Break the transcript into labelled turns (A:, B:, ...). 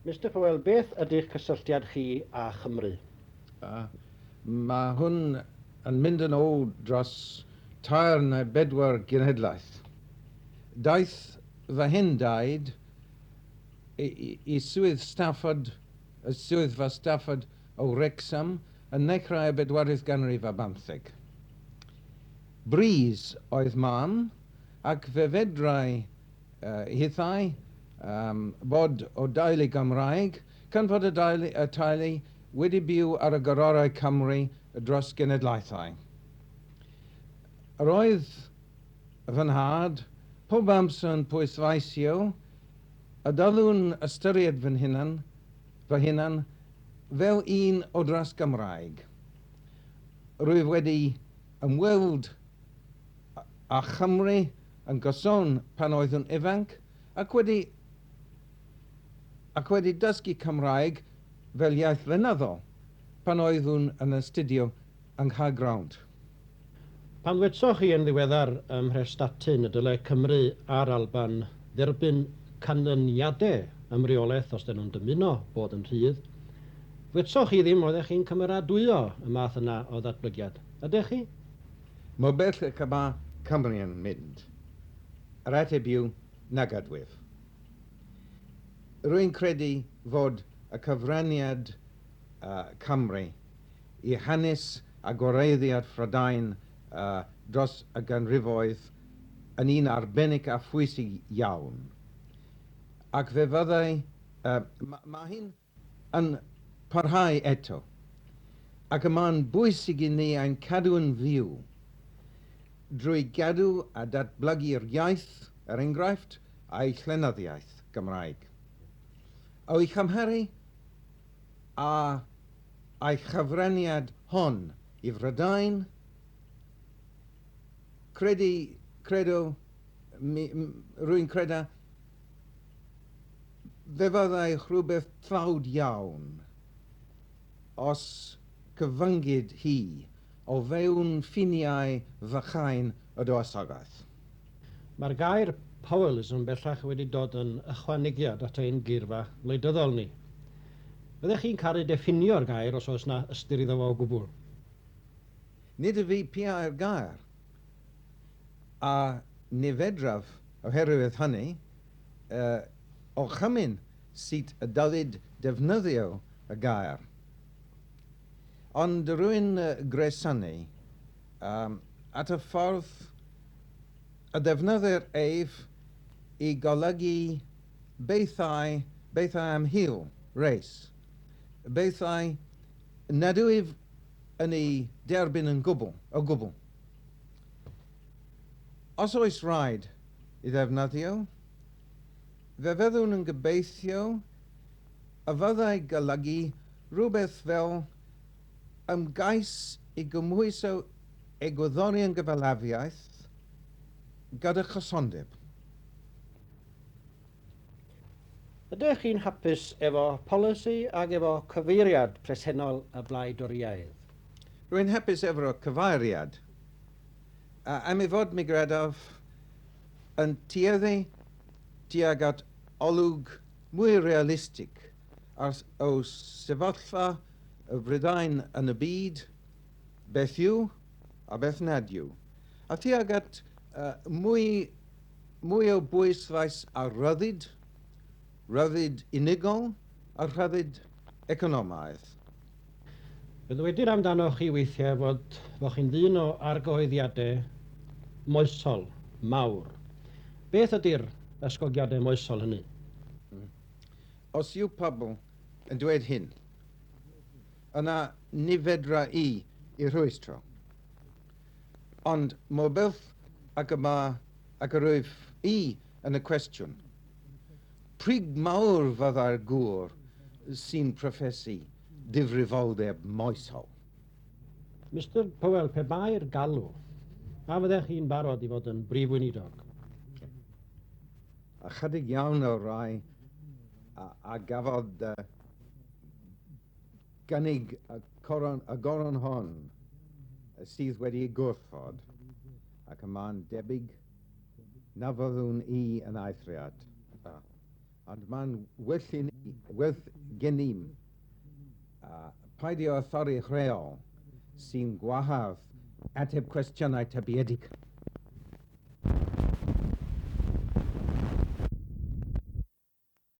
A: Mister Powell, beth ydy'ch cysylltiad chi â Chymru?
B: Mae hwn yn mynd yn ôl dros tair neu bedwar genhedlaeth. Daeth fy hen daid i Swydd Stafford, y Swyddfa Stafford o Wrecsam yn nechrau y bedwaredd ganrif ar bymtheg. Breeze oedd mam, ac fe fedrai hithau bod o deulu Gymraeg, gan fod y teulu wedi byw ar y gororau Cymru dros genedlaethau. Yr oedd fy nhad pob amser yn pwysleisio y dylwn ystyried fy hunan, fy hunan fel un o dras Gymraeg. Rwyf wedi ymweld â Chymru yn gyson pan oeddwn ifanc ac wedi ac wedi dysgu Cymraeg fel iaith lenyddol pan oeddwn yn astudio yng Nghaergrawnt.
A: Pan ddwedsoch chi yn ddiweddar ym Mhrestatyn y dylai Cymru a'r Alban dderbyn canlyniadau ymreolaeth os 'dyn nhw'n dymuno bod yn rhydd, ddwedsoch chi ddim oeddech chi'n cymeradwyo y math yna o ddatblygiad. Ydych chi?
B: Mor bell ac y mae Cymru yn mynd? Yr ateb yw, nag ydwyf. Rwy'n credu fod y cyfraniad Cymru i hanes a gwareiddiad Phrydain dros y ganrifoedd yn un arbennig a phwysig iawn. Ac fe fyddai... Mae hyn yn parhau eto, ac y mae'n bwysig i ni ein cadw yn fyw drwy gadw a datblygu'r iaith, er enghraifft, a'i llenyddiaeth Gymraeg. O'i chymharu â a'i chyfraniad hon i Frydain, credu, credo, mi, rwy'n credu Fe fyddai rhywbeth tlawd iawn os cyfyngid hi o fewn ffiniau fychain y dywysogaeth.
A: Mae'r gair Powellism bellach wedi dod yn ychwanegiad at ein geirfa wleidyddol ni. Fyddech chi'n caru diffinio'r gair os oes 'na ystyr iddo fo o gwbl?
B: Nid y fi piau'r gair, a ni fedraf oherwydd hynny orchymyn sut y dylid defnyddio y gair. Ond rwy'n gresynu at y ffordd y defnyddir ef i golygu bethau, bethau am hil, race, bethau nad wyf yn eu derbyn yn gwbl, o gwbl. Os oes rhaid i ddefnyddio, fe fyddwn yn gobeithio y fyddai golygu rhywbeth fel ymgais i gymhwyso egwyddorion gyfalafiaeth gyda chysondeb.
A: Ydych chi'n hapus efo polisi ac efo cyfeiriad presennol y Blaid Dorïaidd?
B: Rwy'n hapus efo'r cyfeiriad. Am ei fod, mi gredaf, yn tueddu tuag at olwg mwy realistig ar o sefyllfa y Brydain yn y byd, beth yw a beth nad yw, a tuag at mwy, mwy o bwyslais ar ryddid, rhyddid unigol a rhyddid economaidd.
A: Fe ddywedir amdanoch chi weithiau fod fo chi'n ddyn o argyhoeddiadau moesol mawr. Beth ydy'r ysgogiadau moesol hynny?
B: Os yw pobl yn dweud hyn, yna ni fedra i i rhwystro. Ond mor bell ag y mae ac yr wyf i yn y cwestiwn, prig mawr fyddai'r gŵr sy'n proffesu difrifoldeb moesol.
A: Mister Powell, pe bai'r galw, a fyddech chi'n barod i fod yn Brif Weinidog?
B: Ychydig iawn o'r rhai a gafodd gynnig y coron, y goron hon sydd wedi ei gwrthod, ac y mae'n debyg na fyddwn i yn eithriad. Ond mae'n well i ni, well gennym, paidio â thorri rheol sy'n gwahardd ateb cwestiynau tybiedig.